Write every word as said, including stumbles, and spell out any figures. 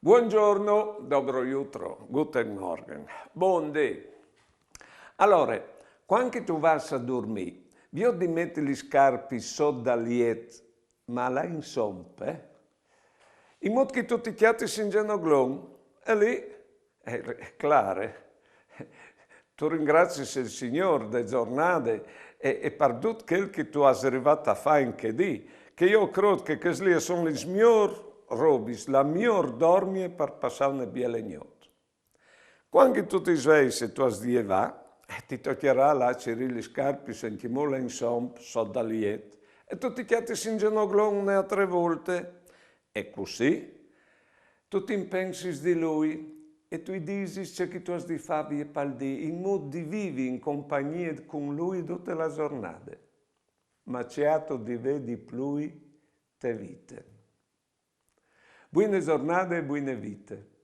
Buongiorno, dobro jutro, guten Morgen, bundì. Alore, cuant che tu vas a durmî, viôt di meti lis scarpis sot dal jet, ma là in somp, eh? In mût che tu ti cjatis in zenoglon, e li, eh, al è clâr, tu ringraciis il Signôr de zornade e, e par dut chel che tu âs rivât a fâ in chê dì, che jo o crôt che chês li a son lis miôrs robis, la miôr dormie par passâ une biele gnot. Cuant che tu ti sveis e tu âs di jevâ, eh, ti tocjarà lâ a cirî lis scarpis ancjemò là in somp, sot dal jet, e tu ti cjatis in zenoglon une altre volte. E cussì tu ti impensis di lui e tu i disis ce che tu âs di fâ vie pal dì, in mût di vivi in compagnie cun lui dute la zornade. Ma ce âstu di vê di plui te vite? Buine zornade e buine vite.